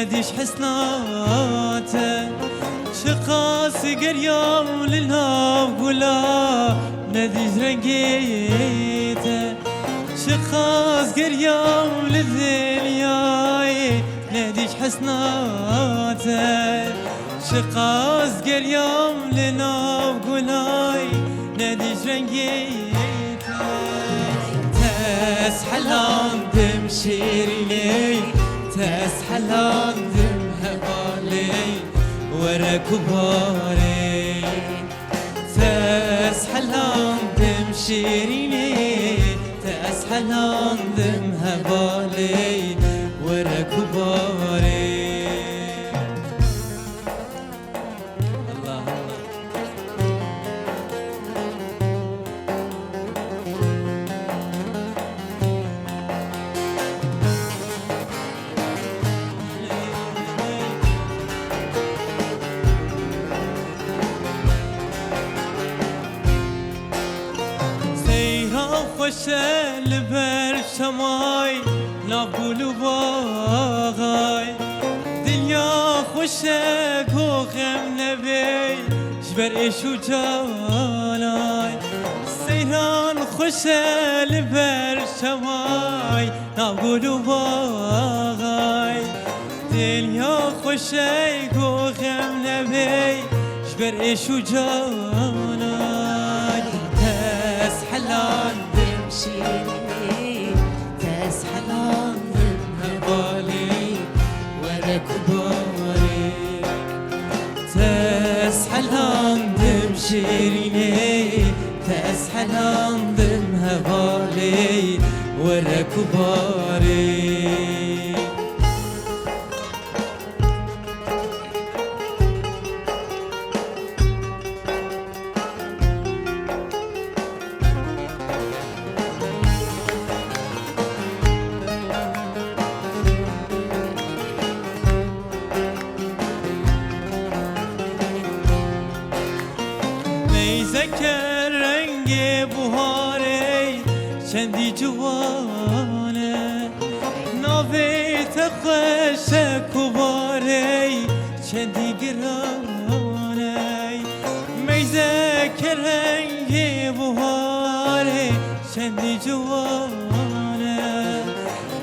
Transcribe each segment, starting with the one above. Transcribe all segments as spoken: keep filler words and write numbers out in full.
Nedîj hesna te, çiqas geriyam li nav gula, nedîj rengê te, çiqas geriyam li dinyayê, nedîj hesna te, çiqas geriyam li nav gulayê, nedîj rengê te. Te ez helandim şêrînê, te ez helandim hevalê, were ku barê. Te ez helandim şêrînê, te ez helandim hevalê, were ku barê. Allah Allah. Seyran xweş e li ber şemay, nav gul û baxay. Dinya xweş e ku xem nebê ji ber êş û calay. Seyran xweş e li ber şemay, nav gul û baxay. Dinya xweş e ku xem nebê ji ber êş û calay. Te ez helandim şêrînê, te ez helandim hevalê, were ku barê. Te ez helandim şêrînê, te ez helandim hevalê, were ku barê. Neyzeke rengê buharê çendî ciwan e. Navê te xweş e ku barê çendî giran e. Meyzeke rengê buharê çendî ciwan e.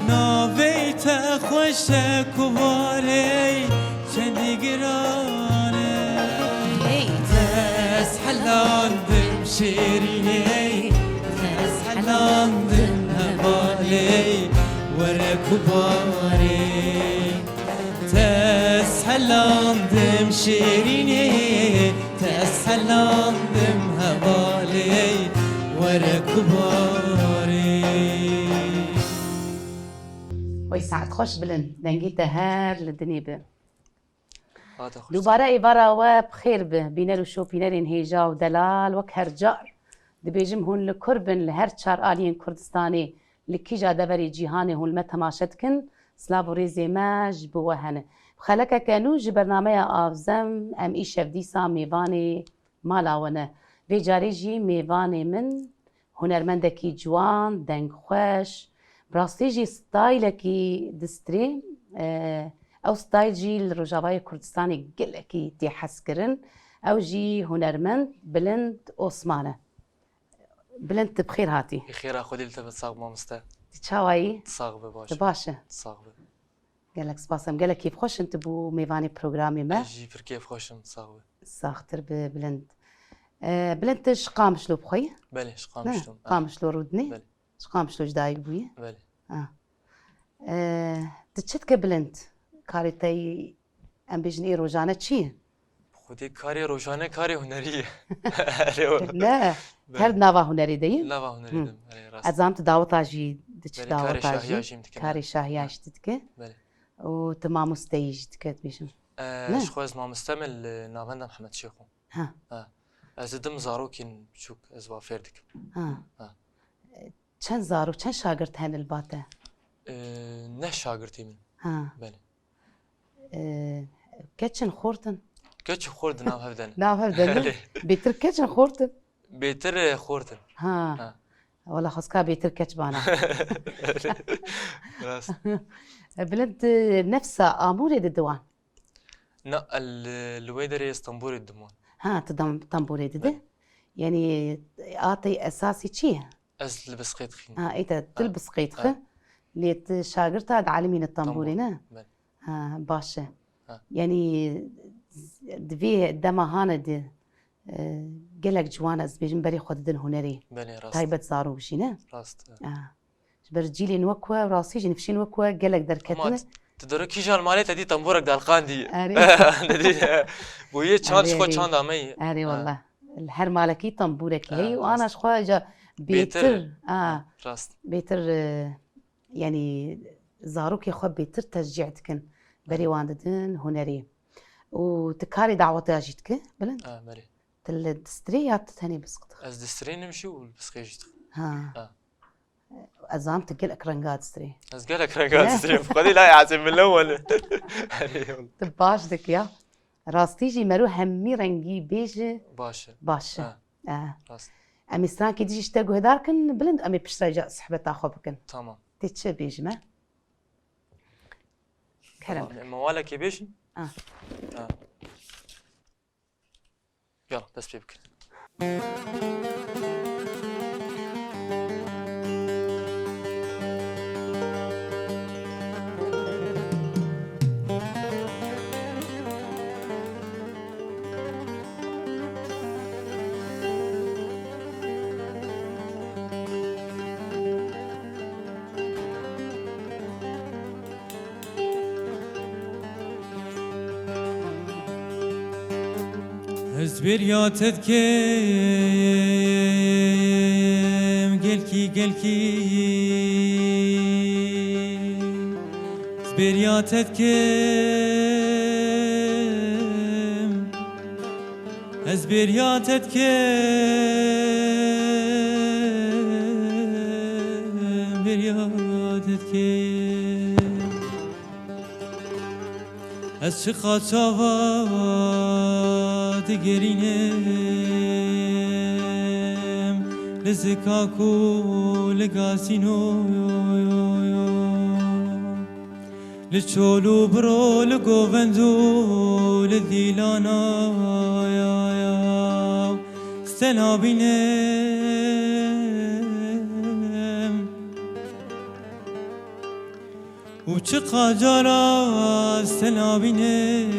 Navê te xweş e ku barê çendî giran e. Hey. Te ez helandim şêrînê, te ez helandim hevalê, were ku barê. Te ez helandim şêrînê, te ez helandim hevalê, were ku barê. Wey saet xweş Bilind, dengê te her li dinê be. Hate xweş. Dubare êvara we bi xêr be, bîner û şopînerên hêja û delal wek her car. Dibêjim hûn li kur bin, li her çar aliyên Kurdistanê, li kîja deverê cîhanê hûn li me temaşe dikin, silav û rêzê me ji bo we hene. Bi xelekeke nû ji bernameya Avzem em îşev dîsa mêvanê mala we ne. Vê carê jî mêvanê min hunermendekî ciwan, dengxweş, bi rastî jî staylekî distrê, e, ew stayl jî li Rojavayê Kurdistanê gelekî tê hezkirin. Ew jî hunermend Bilind Osman e. Bilind, tu bi xêr hatî. Xêra Xwedê li te be, sax mamoste. Tu çawa yî? Sax be, baş. Tu baş e? Sax be. Gelek spas, em gelek kêfxweş in tu bû mêvanê programê me. Ez jî pir kêfxweş im, sax be. Saxtir bi Bilind. E, Bilind, tu ji Qamişlo bi xwe yî? Belê, ji Ne? Qamişlo. Qamişlo Rûdinê? Belê. Ji Qamişlo ji dayik bûyî? Belê. Ha. E, tu çi dike Bilind? Karê te yî, em bêjin, ê rojane çi ye? Xwedê karê rojane karê hunerî ye. Erê wele. Ne, Belê. Her nava hunerê de yî? Nava hunerê Hı. de, erê rast. Ez zanim tu daweta jî diçî Belê, karê daweta şahiya jî. jî dikim, Karê ha. şahiya Ha. jî tu dike. Belê. Û tu mamosteyî jî dike dibêjim. E, Ne? Ji xwe ez mamoste me li navenda Mihemed Şêxo. Ha. Ha. Ez didim zarokên biçûk ez va fêr dikim. Ha. Ha. Çend zarok, çend şagirt hene li ba te? E, neh şagirtê min. Ha. Belê. E, keç in, xort in? Keç û xort di nav hev de ne. Nav hev de ne? Belê. Bêtir keç in, xort in? Bêtir, e, xort in. Ha. Ha. Wala xwezka bêtir keç bana. Rast. Bilind, e, nefsa Amûrê didi wan? Na, li, li wê derê Stenbolê didim wan. Ha, tu dam-, Stenbolê didi? Belê. Yanî, atê esasî çi ye? Ez li Bisqê dixînim. Ha, ê te, tu li Bisqê dixî. Ha. Lê tu şagirta dialimîne Stenbolê, ne? Belê. Ha, baş e. Ha. Yanî, di vê dema hane de, e, gelek ciwan ez bêjim berê xwe didin hunerê. Belê, rast. Taybet zarok jî, ne? Rast, e. Ha. Ji ber cîlên wek we, rastî jî nifşên wek we gelek derketine. Ama tu dore kîjan malê te dî temborek dalqandî. Erê. Te dî, e, bûye çand ji xwe çanda me yî. Erê, erê, wala. Li her malekî temborek heye û ana ji xwe ca bêtir. Bêtir. Ha. Rast. Bêtir, e, yanî zarokê xwe bêtir teşcî dikin. Berê wan didin hunerê. Û tu karê dawetiya jî dike, Bilind? Ha, berê. Tu li Distrê ya tu tenê Bisq dixî? Ez Distrênim jî û li Bisqê jî dixînim. Ha. Ha. Ez zanim tu gelek renga Distrê. Ez gelek renga Distrê. Xwedî la Yasin min lew wele. Erê yol. Tu baş dikî ya. Rastî jî mero hemî rengî bêje. Baş e. Baş e. Ha. Eh. Rast. Em ê strankê dî jî ji te guhdar kin, Bilind, em ê piştre ca sohbeta xwe bikin. Tamam. Tê çi bêjim e? Kerem. Tamam, mewalekê bêjin. Ah. Ha. Yala, dest pê bikin. Ez bêriya te dikim, gelkî, gelkî. Ez bêriya te dikim. Ez bêriya te dikim, bêriya te dikim. Ez çiqa çava digerînim, li zikak û li gazîno. Li çol û biro, li govend û li dîlana, ya, ya, stenabînim. Û çiqa cara stenabînim,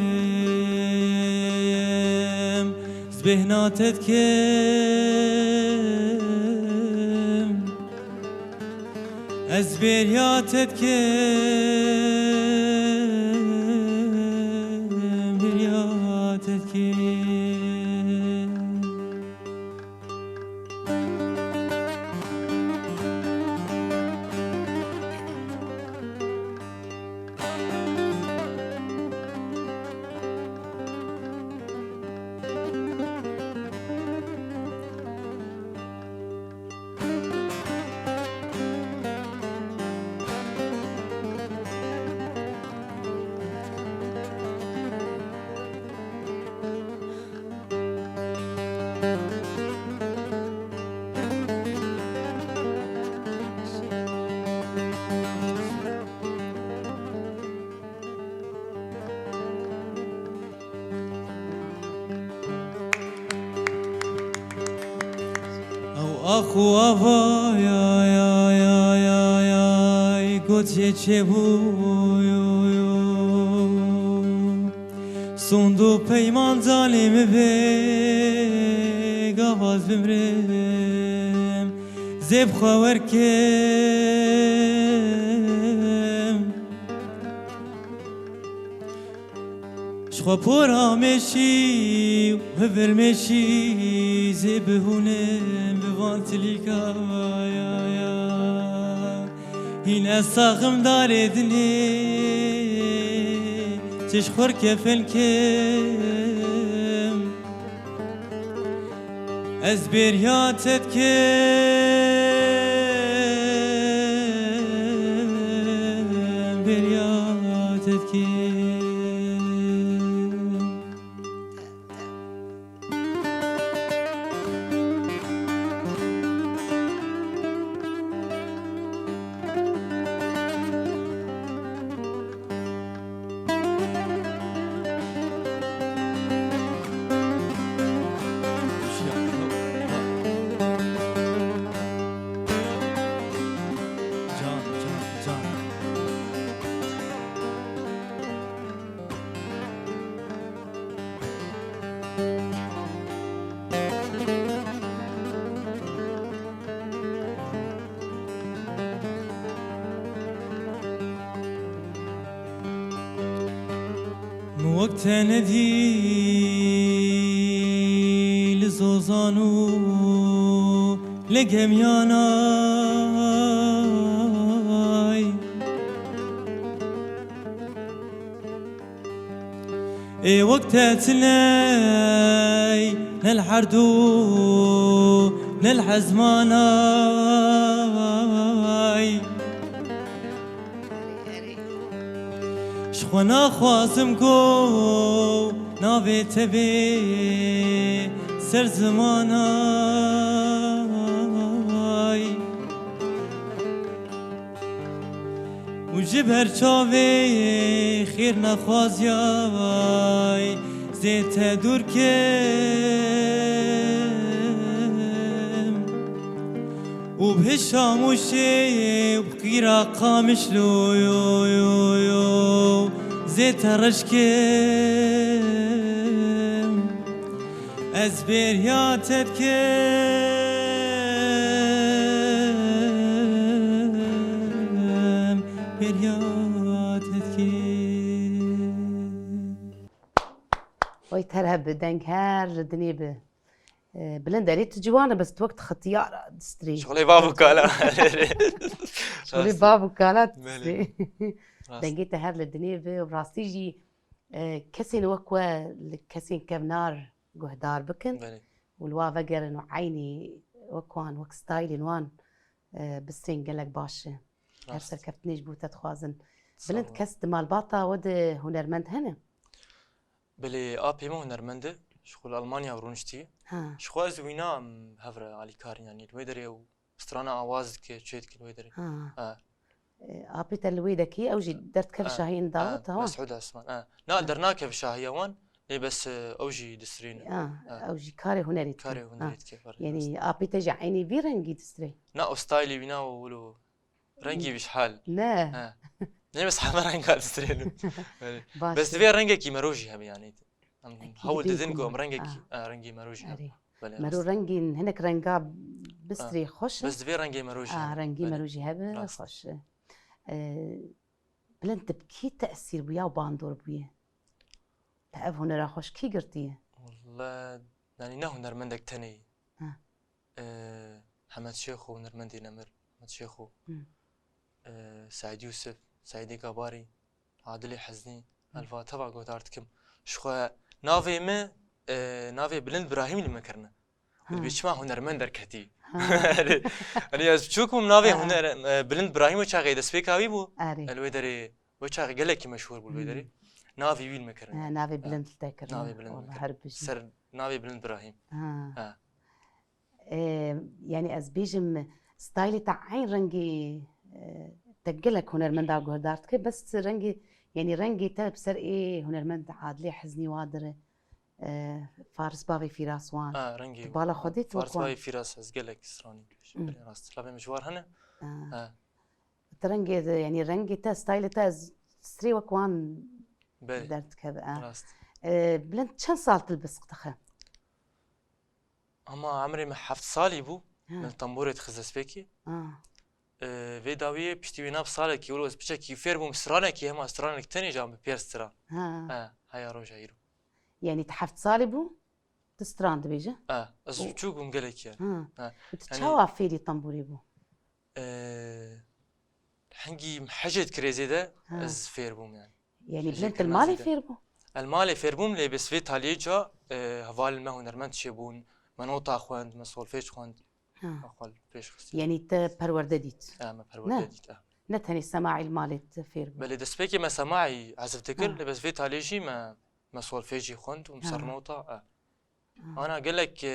ez bêhna te dikim. Ez bêriya te dikim, bêriya te dikim. Ew ax û ava ya, ya, ya, ya, ya, got jê çêbû, yo, yo. Sond û peyman canê min bê, gava ez bimrim, zê bi xwe werkim. Ji xwe pora mêşî û hivir mêşî zê bihûnim bi van tilîka ya, ya. Hîn ez saxim darê dinê, çi ji xwe kefen kim. Ez bêriya te dikim, bêriya te dikim. Te nedî li zozan û li gemiyan ay. Ê wek te tiney ne li herdû ne li hezman ay. Ji xwe naxwazim ku navê te bê ser ziman ay. Û ji ber çavê xêr nexwaziyay zê te dûr kim. Û bi Şamûşê û bi qîra Qamişlo yo yo yo zê te reş kim. Ez bêriya te dikim, bêriya te dikim. Oy, te re bi deng her li dinê bi. E, Bilind Erê, tu ciwan e, bes tu wek dixetiyara distrî. Şixulê bav û kala. Şixulê bav û kala distrî. Belê. Rast. Dengê te her li dinê bi. Rastî jî, e, kesên wek we li kesên kevnar guhdar bikin. Belê. Û li wa vegerin û eynî wek wan, wek staylên wan, e, bistrên gelek baş e. Her Rast. Serkeftinê ji bo te dixwazin. Sağ Bilind, ol. Kes di malbata we de hunermend hene? Belê, apê min hunermend e. Ji xwe li Almanya rûniştiye. Ha. Ji xwe ez wîna em hev re alîkar in, yanî li wê derê ew strana awaz dike, çê dike li wê derê. Ha. Ha. E, apê te li wê dekî, ew jî derdikeve Ha. şahiyên Ha. dawet, ha? Mesûd Esman. Ha. Na, Ha. dernakeve şahiya wan, lê bes, e, ew jî distirîne. Ha. Ha. Ew jî karê hunerî dike. Karê hunerî Ha. dike, karê Yanî rast. apê te jî eynî vî rengî distirê? Na, o staylê wîna û wilo Rengî wî ji hal. Ne. He. Ne bes heme renga distrênim. Belê. Baş Bes e. divê rengekî mero jî hebe yanî. Em Ekî hewl divê didin ku ku em me- rengekî, Ha. e, rengî mero jî hebe. Erê. Belê, Mero rast. rengîn hinek renga bistrê Ha. xweş e. Bes divê rengê mero jî Ha, hebe. rengî Belê. mero jî hebe Rast. xweş e. E, Bilind, tu bi kî tesîr bûye û bandor bûye? Te ev hunera xweş kî girtiye? Welle, yanî ne hunermendek tenê ye. Ha. Ee, Hemed Şêxo, hunermendê nemir, Hemed Şêxo. Hı. Ee, Seîd Yûsif, Seîdê Gabarî, Adilê Heznî, Hı. Elva teva guhdar dikim. Ji xwe navê me, ee, navê Bilind Birahîm li me kirine. Ha. Bi çima hunermend derketî? Ha. Hani ez biçûk bûm, navê Ha. huner, ee, Bilind Birahîm wê çaxê destpêka wî bû. Erê. Li wê derê, wê çaxê gelekî meşhûr bû li wê Hı. derê. Navê wî li me kirine. Ha, navê Ha. Bilind li te kirine. Navê Bilind li me Walla kirine. her bijî. Ser navê Bilind Birahîm. Ha. Ha. E, yanî ez bêjim, staylê te eyn rengê, e, te gelek hunermenda guhdar dike, bes rengê, yanî rengê te bi ser ê hunermend Adilê Heznî wa dire, e, Faris Bavê Fîras wan. Ha, rengê Tu bala xwe dî tu Faris wek wan. Bavê Fîras ez gelek stranî. Hmm. Belê rast. Lavê min ji war hene. Ha. Ha. Ti rengê de, yanî rengê te, staylê te ez strê wek wan Belê. derdikeve, ha. Rast. E, Bilind çend sal tu li bisq dixe? Ama emrê min heft salî bû. Ha. Min li tembûrê dixist destpêkê. Ha. Ee, vê dawiyê piştî wê nav salekî wilo ez piçekî fêr bûm stranekî hema stranek tenê jan bi pêr stran. Ha. Ha, heya roja îro. Yanî tu heft salî bû? Tu stran dibêje? Ha, ez Û- biçûk bûm gelekî yani. Ha. Ha. Tu Yanî- çawa fêrî tembûrê bû? Ee, hingî hecê dikirê zêde Ha. ez fêr bûm yani. Yanî Hecê Bilind tu li kirina malê zêde. fêr bû? El malê fêr bûm, lê bes vê taliyê ca, e, hevalên me hunermend çêbûn, me nota xwend, me solfêj xwend. Ha. Me xwe li pêş xist. Yanî te perwerde dît? E, me perwerde Ne. dît, e. Ne tenê semaî li malê te fêr bû? Belê, destpêkê me semaî ezif dikir, Ha. lê bes vê taliyê jî me, me solfêj jî xwend û me Ha. sernota, e. Ha. Ana gelek, e,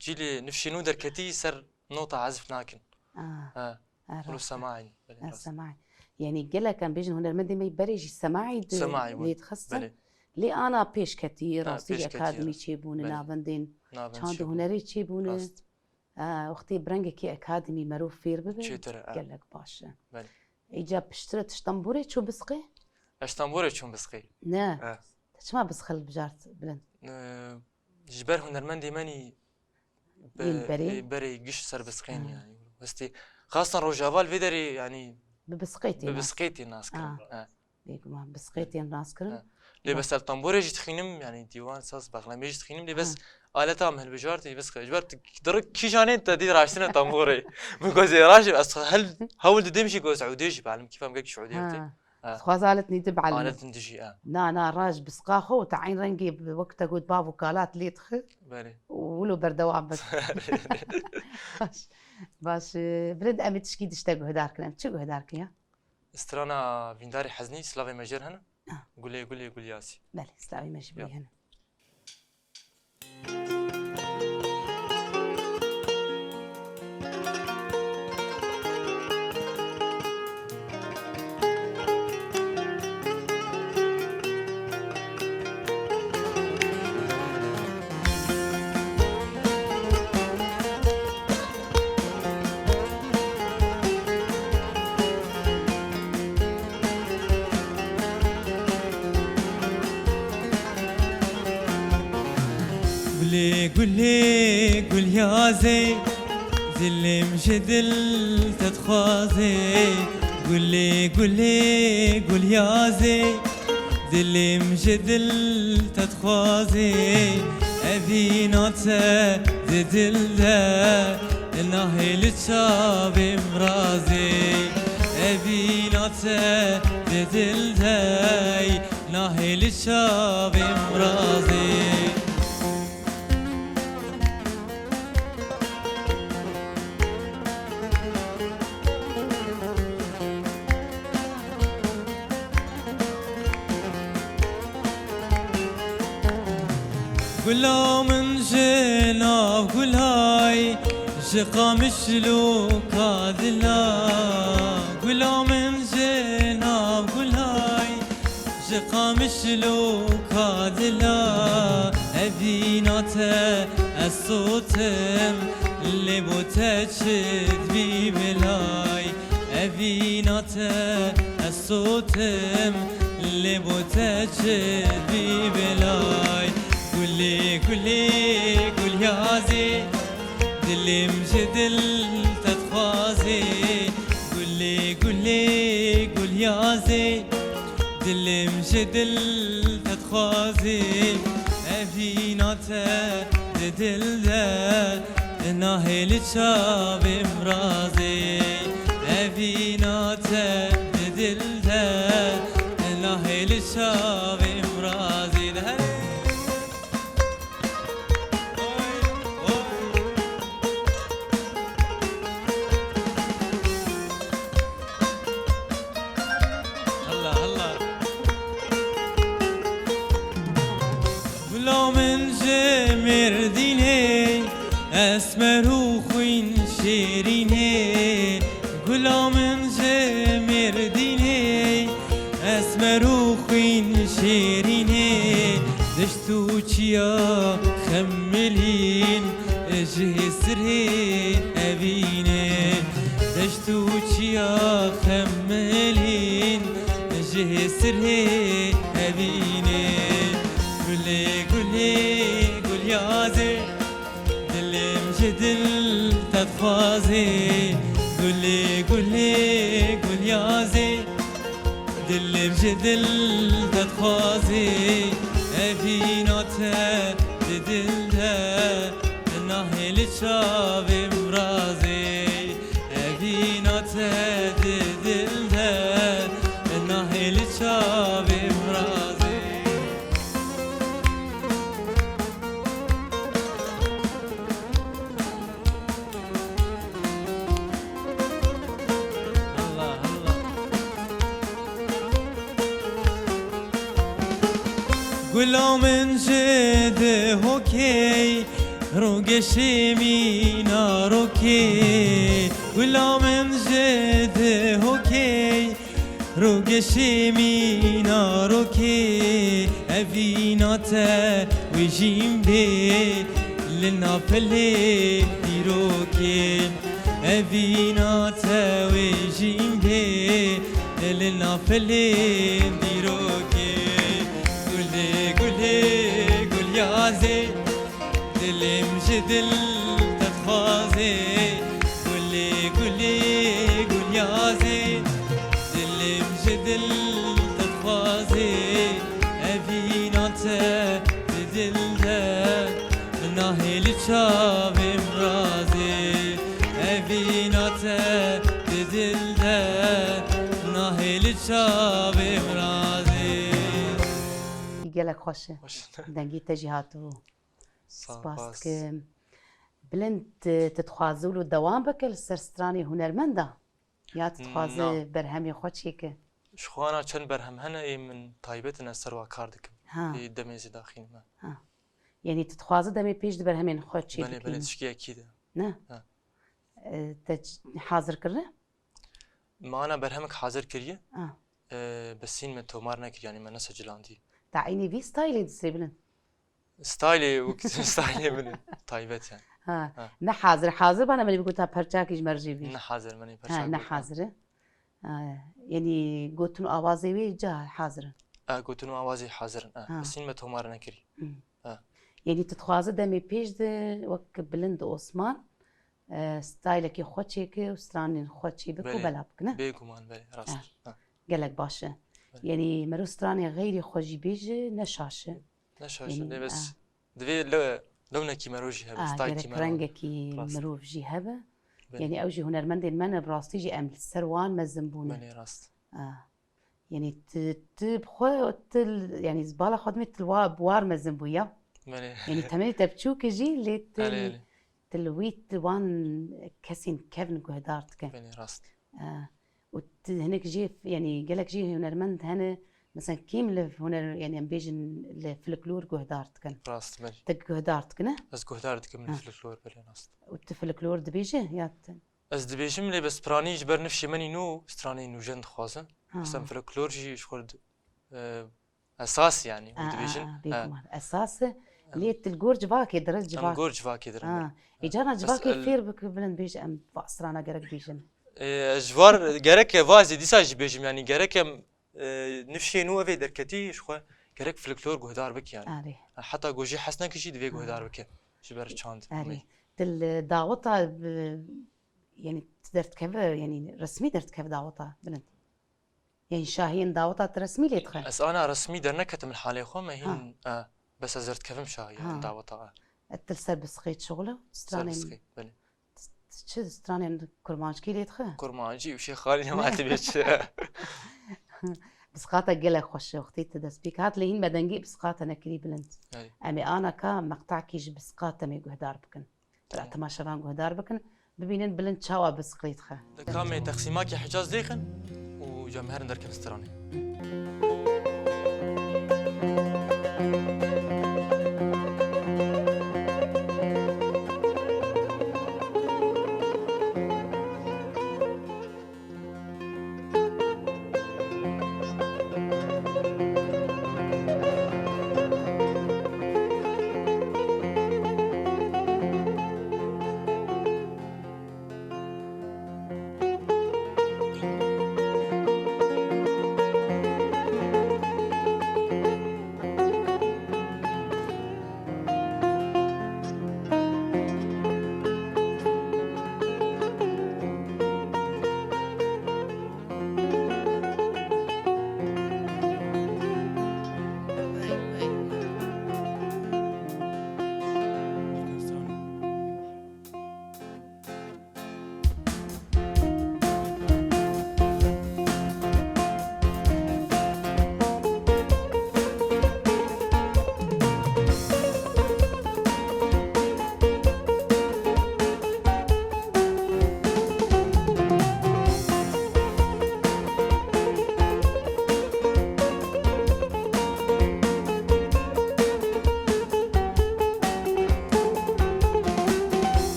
cîlê nifşê nû derketî ser nota ezif nakin. Ah, Ha. ah, Wilo rast e. semaî, belê, Ha, rast. semaî. Yanî gelek em bêjin hunermendê me berê jî semaî di Semaî bûn. lê dixistin. Belê. Lê ana pêş ketî, Ha, rastî pêş ketî, akademî ha. çêbûne, Belê. navendên Navend çand û çêbûne. hunerê çêbûne. Rast. Ah, wextê bi rengekî akademî merov fêr bibe, Çêtir e, ha. gelek baş e. Belê. Îca piştre tu ji tembûrê çû bisqê? Ez ji tembûrê çûm bisqê. Ne. Ha. Te çima bisqê hilbijart Bilind? Ee, ji ber hunermendê menî bi, Yên berê? ê, berê giş ser bisqên Ha. yani. Westê, xastan Rojava li vê derê yani Bi bisqê tê bi nas. bisqê tê nas kirin. Ha. Ha. Bêguman, bisqê tê nas kirin. Ha. Lê bes el tamborê jî dixînim, yanî dîwan, saz, bexlemê jî dixînim, lê bes aleta em hilbijartî, bes ji ber tu dirik kîjanê te dî raştine tamborê. Min got zê raşt, ez hel hewl didim jî got Eûdê jî, belim kîfa min gelkî ji Eûdê tê. Ha. Ha. Xwaz alet nî di belim. Alet din dijî, ha. Na, na, raj bi sqa xwe û te eyn rengê bi wek te got bav û kalat lê dixe. Belê. Û wilo berdewam bik. Baş. Baş, e, bilind em ê tişkî dişte guhdar kin. Em çi guhdar kin ya? Strana Vîndarê Heznî, Slavê Mejêr hene. Ah. Gulê gulê gul yazî. Belê, Slavê Mejêr hene. Gulê gulê gul yazê, dilê min ji dil te dixwazê. Gulê gulê gul yazê, dilê min ji dil te dixwazê. Evîna te di dil de, nahêle çavê min razê. Evîna te di dil de, nahêle çavê min razê. Gula min ji nav gulay, ji Qamişlo ka dila. Gula min ji nav gulay, ji Qamişlo ka dila. Evîna te ez sotim, lê bo te çi dibî bilay. Evîna te ez sotim, lê bo te çi dibî bilay. Gulê gulê gul yazê, dilê min ji dil te dixwazê. Gulê gulê gul yazê, dilê min ji dil te dixwazê. Evîna te di dil de, nahêle çavê min razê. Evîna te di dil de, nahêle çavê min razê. De herê. Halla, halla. Gula min ji Mêrdînê, esmer û xwîn şêrînê. Gula min ji Mêrdînê, esmer û xwîn şêrînê. Deşt û çiya xemilîn, ji hêsirê evînê. Deşt û çiya xemilîn, ji hêsirê evînê. Gulê gulê gul yazê, dilê min ji dil te dixwazê. Gulê gulê gul yazê, dilê min ji dil te dixwazê. Evîna te di dil de, nahêle çavê min razê. Evîna te di dil de, nahêle çavê min razê. Gula min ji Dihokê, rûgeşê mîna rokê. Gula min ji Dihokê, rûgeşê mîna rokê. Evîna te wê jîn bê li nafilê dîrokê. Evîna te wê jîn bê li nafilê dîrokê. Gulê gulê gul yazê, dilê min ji dil te dixwazê. Gulê gulê gul yazê, dilê min ji dil te dixwazê. Evî Li çavê min razê, evîna te di dil de, nahê li çavê min razê. Gelek xweş e. Xweş. Dengî te jî hatibû. Spas dikim. Bilind, tu dixwazî wilo dewam bike li ser stranê hunermenda? Ya tu dixwazî Na. berhemê xwe çêke? Ji xwe ana çend berhem hene ê min taybet in, ez ser wa kar dikim. Ha. Ê demê zêde axînim, ha. Ha. Yanî tu dixwazî demê pêş di berhemên xwe çê Belê, bikî belê, ne? tişkî yekî de. Ne? Ha. E, te ç-, hazir kirine? Me ana berhemek hazir kiriye. Ha. E, bes hîn me tomar nekiriye, yanî me nesecilandî. Te eynî vî stylê dizê bilin? Stylê wek stylê min taybet yani. Ha. Ha. Ne hazir, hazir bana, me bigota perçakî ji me re jê bî. Ne hazir, me nê Ha, perçak ne bî, ha. hazir e. Ha, yanî gotin û awazê wê ca hazir in. Ha, gotin û awazê hazir in, ha. Ha. Bes hîn me tomar nekirî. Hmm. Ha. Yanî tu dixwazî demê pêş de wek Bilind Osman, e, stylekê xwe çêke û stranên xwe çê bik û Belê. bela bikine? Bêguman, belê, rast. Ha. Ha. Gelek baş e. Belê. Yanî mero stranê xeyrê xwe jî bêje, ne şaş e. Ne şaş e, Yanî, lê bes a. divê le-, lewnekî mero jî hebe, A, staykî gerek mero. rengekî Rast. mirov jî hebe. Belê. Yanî ew jî hunermendên me ne, bi rastî jî em li ser wan mezin bûne. Belê, rast. A. Yanî tu, tu bi xwe, tu, yanî ji bala xwe dimê tu wa-, bi war mezin bû ya. Belê. Yanî temenê te biçûk e jî, lê tu, Belê, belê. tu li wî tu wan kesên kevn guhdar dike. Belê, rast. E, û tu hinek jî, yanî gelek jî hunermend hene, mesela kêm li huner, yanî em bêjin li folklor guhdar dikin. Rast, belê. Tu guhdar dikine? Ez guhdar dikim li Ha. folklor, belê, rast. Û tu folklor dibêje ya tu? Ez dibêjim, lê bes piranî ji ber nifşê me nîno, stranê nûjen dixwazin. Ha. Mesela folklor jî ji xwe di-, e, esas, yanî, hûn Ha, dibêjin. ha, ha, Ha. bêguman. Esas e, Ha. lê tu li gor civakê, dire Em civak. gor civakê dire Ha. Ha. Ê, carna Bes civakê el- fêr bike, bilind bêje, em va strana gerek bêjin. E, ji var gerek e vazê dîsa jî bêjim, yanî gerek em, e, nifşê nû evê derketî ji xwe gerek folklor guhdar bike, yanî. Erê. Heta ku jê hes neke jî divê Ha. guhdar bike. Ji ber çand. Erê. Dil, e, daweta, e, yanî tu derdikeve, yanî resmî derdikeve daweta bilind? Yanî şahiyên daweta tu resmî lê dixe? Ez ana resmî derneketim li halê xwe, me Ha. hîn, e, bes ez derdikevim şahiyên Ha. daweta, e. E, tu li ser bisqê şixule, Ser stranên, bisqê, belê. t-, t-, çi stranên kurmanckî lê dixe? Kurmancî û şêxalî Ne. nematî bê çi? Bisqata gelek xweş e, wextê tu dest pê hat, lê hîn me dengê bisqata nekirî bilind. Belê. Em ê anaka meqtakî ji bisqata me guhdar bikin. Bila Tamam. temaşevan guhdar bikin, bibînin bilind çawa bi siqlê dixe. Di kamê texsîmakê Hicaz lêxin û cem herin derkevin stranê.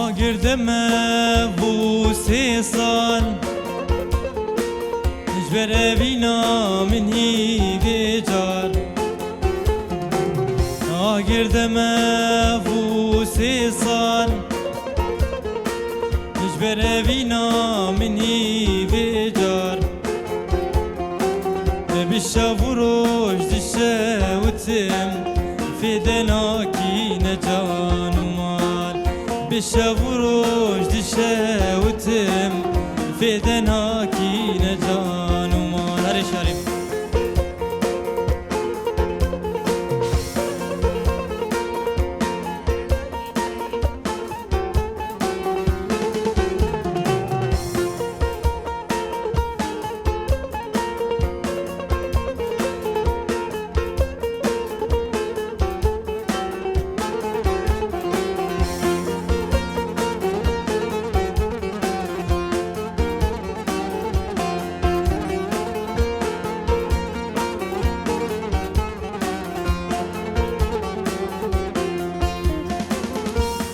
Agirde me bû sê sal, ji ber evîna min hîvê car. Agirde me bû sê sal, ji ber evîna min hîvê car. Bi şev û roj dişewitim, fêde nakîne canûma. Şev û roj dişewitim, fêde nakîne can û mal. Herê şarê.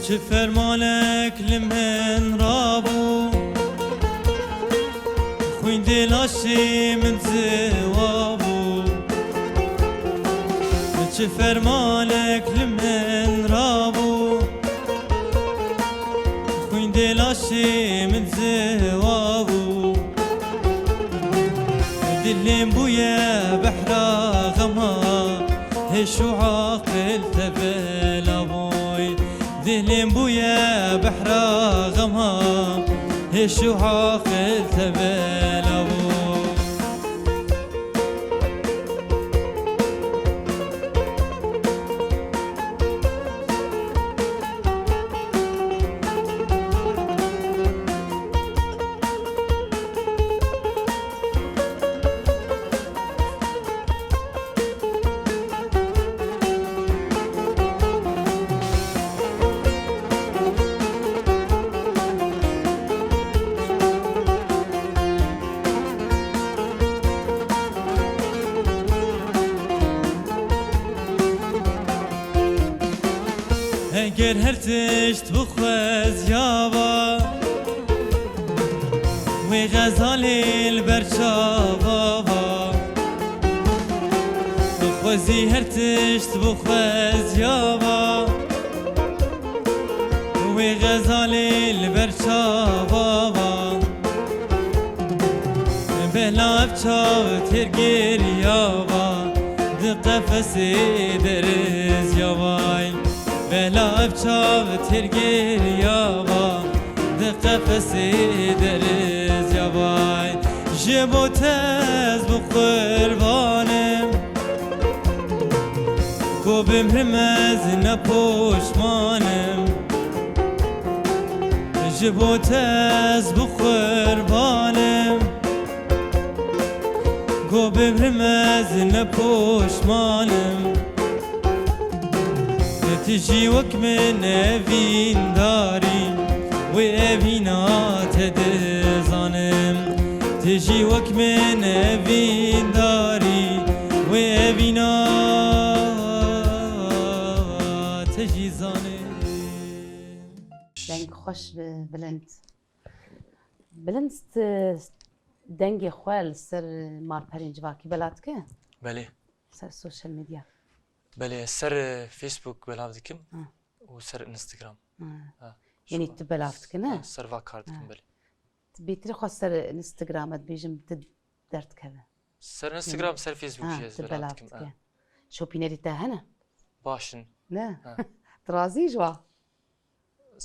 Çi fermanek li min rabû, xwîndê laşê min ziwa bû. Çi fermanek li min rabû, xwîndê laşê min ziwa bû. Dilê min bûye behra xema, hêş û aqil tevela boy. Dilê min bûye behra xema, hêş û aqil tevela boy. Eger her tişt bixwez yava, wê xezalê li ber çava va. Xwezî her tişt bixwez yava, wê xezalê li ber çava va. Bela ev çav têr geriya va, di qefesê derez ya vay. Bela ev çav têr geriya va, di qefesê derez ya vay. Ji bo te ez bi qurbanim, ku bimrim ez ne poşmanim. Ji bo te ez bi qurbanim, ku bimrim ez ne poşmanim. Ti jî wek min evîndarî, wê evîna te dizanim. Ti jî wek min evîndarî, wê evîna te jî zanim. Deng xweş bi Bilind. Bilind, dengê xwe li ser malperên civakî belav dike? Belê. Ser sosyal medya? Belê, ez ser, e, Facebook belav dikim Ha. û ser Instagram. Ha. Ha. Yanî Şima-, tu belav dike, ne? Ha, ser va kar dikim, Ha. belê. Tu bêtirî xwe ser Instagram, ez dibêjim, tu derdikeve. Ser Instagram, Yanî ser Facebook Ha, jî ez tu belav belav dikim, dike. ha. Şopînerî te hene? Baş in. Ne? Ha. Tu razî ji wa?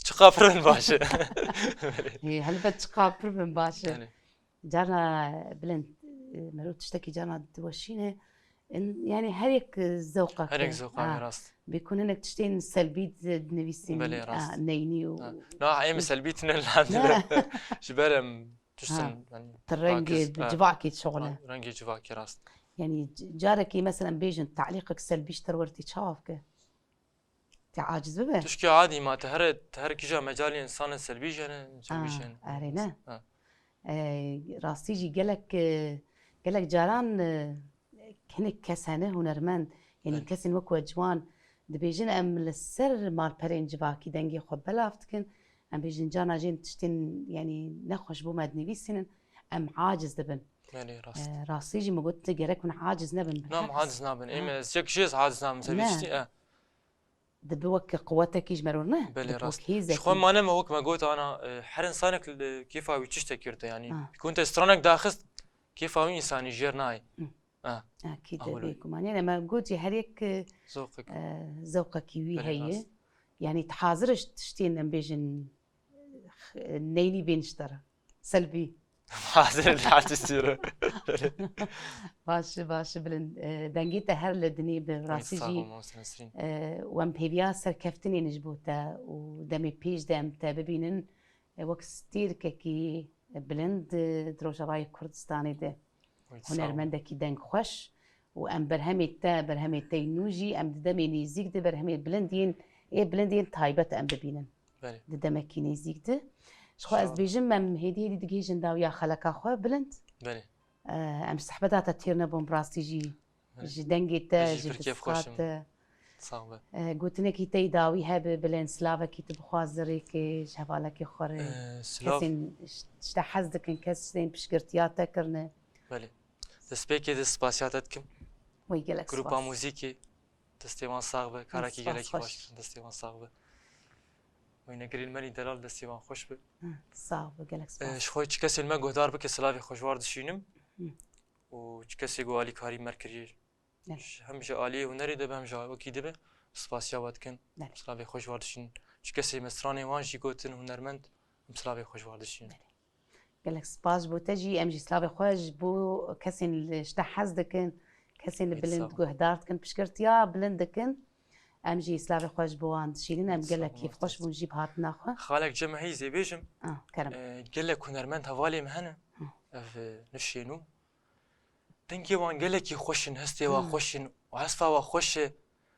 Çiqa pir in baş e. Hê, helbet çiqa pir bin baş e. Belê. Carna Bilind, e, mero tiştekî carna diweşîne. In-, yanî her yek, e, zewqek Her yek e. zewqa Ha. rast. Bêkun hinek tiştên selbî di-, dinivîsîn, Belê, ha, rast. neynî û Ha. Na, em selbî tine lan Ne. Ji ber em tiştin, Ha. yanî, Ti rengê pakiz, ha. civakê şixule. Ha, rengê civakê rast. Yanî c-, carekî mesela bêjin talîqek selbî ji te re wertî çawa bike? Te aciz bibe. Tişkî adî ma te here, te her kîja mecalê însanên selbî jene, selbî Ha, jene. erê ne. Ha. E, rastî jî gelek, e, gelek caran, e, hinek kes hene hunermend, yanî Belê. kesên wek we ciwan dibêjin, em li ser malperên civakî dengê xwe belav dikin. Em bêjin carna jê tiştên, yanî nexweş bo me dinivîsînin, em aciz dibin. Belê, rast. E, rastî jî min got, gerek hûn aciz nebin. Na, em aciz nabin. Ê Ha. me, ez yek jê ez aciz nabim, Ne. servî tiştî, e. Dibe wek quwetekî ji me re ne? Belê, Dibe rast. wek hêzekî. Ji xwe mane me wek me got ana, e, her însanek li kêfa wî tiştek girte, yanî Ha. ku te stranek daxist, kêfa wî însanî jêr nayê. Hı. Ha. Akîd, Awil bê wî. guman. Yanî me got jî her yek, e, Zewqek. e, zewqekî wî Belê, heye. rast. Yanî tu hazir ji tiştên em bêjin, x-, neynî bên ji te re. Selbî. Hazir li hal tiştî re. Baş, baş Bilind. E, dengê te her li dinê bi rastî jî. Sağ ol, mamoste Nesrîn. E, û em hêviya serkeftinê ne ji bo te û demê pêş de em te bibînin, e, wek stêrkekî bilind, e, di Rojavayê Kurdistanê de. Oy, sağ ol. Hunermendekî dengxweş û em berhemê te, berhemê te yî nû jî em di demê nêzîk de berhemê bilind yên, ê bilind yên taybet em bibînin. Belê. Di demekî nêzîk de. Ji xwe ez dibêjim em hêdî hêdî digihîjin dawiya xeleka xwe Bilind. Belê. E, em ji sehbeta te têr nebûn, bi rastî jî. Belê. Ji dengê te, ji piskê xweş te. Sağ be. E, gotinekî te yî dawî hebe, Bilind, silavekî tu bixwaze rêkê ji hevalekî xwe re. E, silav. Kesên ji, ji te hez dikin, kesên piştgirtiya te kirine. Belê. Destpêkê de spasiya te dikim. Wey gelek spas. Grupa muzîkê, destê wan sax be. Karekî gelekî baş kirin, destê wan sax be. Wênegirên me lî delal, destê wan xweş be. Hı, sax be, gelek spas. E, ji xwe çi kesên me guhdar bike, silavê xwe ji war dişînim. Hı. Û çi kesê ku alîkarî me kiriye. Belê. Ji, hem ji aliyê hunerê de be, hem ji wekî de be, spasiya we dikin. Belê. Silavê xwe ji war dişînin. Çi kesê me stranê wan jî gotin hunermend, em silavê xwe ji war dişînin. Belê. Gelek spas ji bo te jî. Em jî silavê xwe ji bo kesên li, ji te hez dikin, kesên li Bilind guhdar dikin, piştgirtiya Bilind dikin. Em jî silavê xwe ji bo wan dişînin. Em gelek kêfxweş bûn jî bi hatina xwe. Xalek cem heyzê bêjim. Ah, kerem. E, gelek hunermend hevalê me hene. Hı. Ev, e, nifşê nû. Dengê wan gelekî xweş in, hestê wan xweş in û hesfa wan xweş e.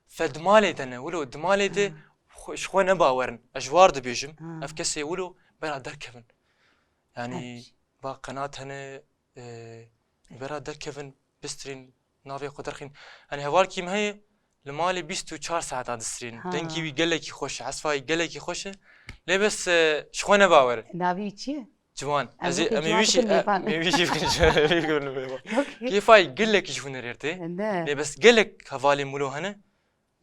Fe di malê de ne, wilo di malê de xwe, ji xwe ne bawer in. Ez ji war dibêjim, ev kesê wilo bera derkevin. Yanî va qenat hene, e, bera derkevin, bistirîn, navê xwe derxîn. Yanî hevalkî me heye, li malê bîst û çar saeta distirîn. Dengê wî gelekî xweş e, hesfa wî gelekî xweş e. Lê bes, e, ji xwe ne bawer in. Navê wî çi ye? Ciwan. Ez ê, em ê wî jî, em ê wî jî bikin, em ê wî bikin mêvan. Okey. Kêfa wî gelekî ji hunerê tê. Ne. Lê bes gelek hevalên wilo hene.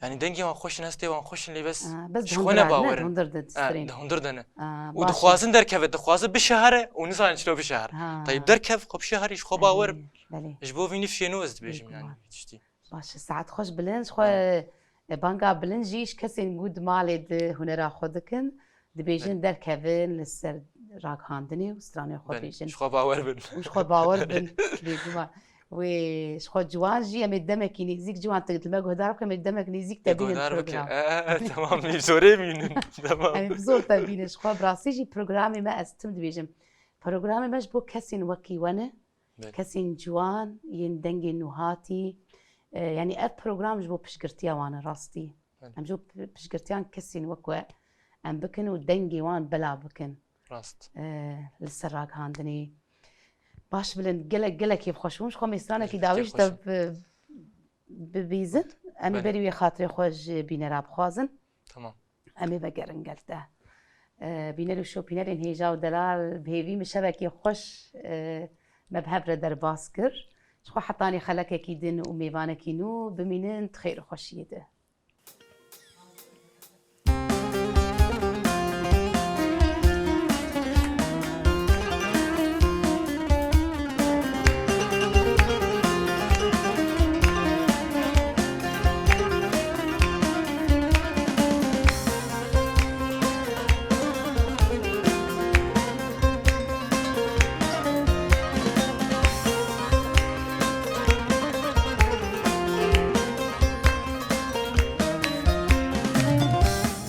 Yanî dengê wan xweş in, hestê wan xweş in, lê bes ji xwe ne bawer in. Ha, bes di hundir de ne, di hundir de ne. Ha, di hundir de ne. Û dixwazin derkeve, dixwazin bişehire û nizanin çilo bişehire. Ha. Tayîb derkev, xwe bişeherî, ji xwe bawer. Belê, belê. Ji bo vî nifşê nû ez dibêjim, yanî, tiştî. Baş e, saet xweş Bilind. Ji xwe, e, banga Bilind jî ji kesên ku di malê di hunera xwe dikin, dibêjin derkevin li ser ragihandinê û stranên xwe bêjin. Ji xwe bawer bin. Û ji xwe bawer bin, bêguman. Wê ji xwe Ciwan jî, em ê demekî nêzîk, Ciwan, tu li me guhdar bike, em ê demek nêzîk te bînin program. E, e, e, temam, zorê bînin. Temam. Em ê bi zor te bînin. Ji xwe bi rastî jî programê me ez tim dibêjim. Programê me ji bo kesên wekî we ne. Belê. Kesên ciwan yên dengê nû hatî, e, yanî ev program ji bo piştgirtiya wan e rastî. Belê. Em ji bo pi-, piştgirtiyan kesên wek we em bikin û dengê wan belav bikin. Rast. E, li ser ragihandinê. Baş Bilind, gelek, gelek kêfxweş bûm. Ji xwe mêstranekî dawî ji te bi-, bibîzin. Em ê berî wê xatirê xwe ji bînera bixwazin. Tamam. Em ê vegerin gel te. E, bîner û şopînerên hêja û delal, bi hêvî min şevekê xweş, e, me bi hev re derbas kir. Ji xwe hetanî xelekekî din û mêvanekî nû bimînin di xêr û xweşiyê de.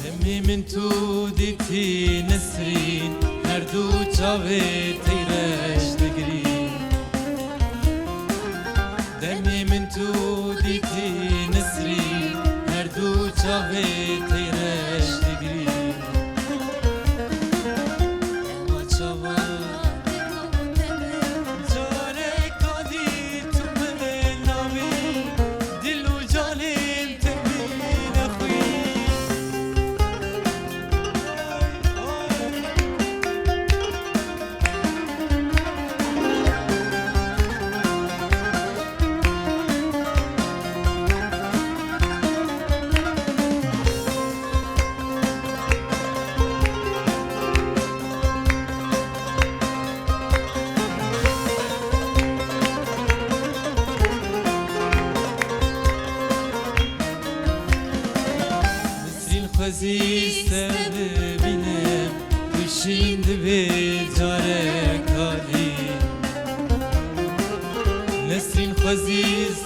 Demê min tu dîtî Nesrîn, her du çavê tey reş digirî. Demê min tu dîtî Nesrîn, her du çavê tey reş digirî. Ema çawa careka dî tu min navî, dil û canê min te min nexwî. Zîz te bibînim, tu şîn dibê careka dî. Nesrîn xwe zîz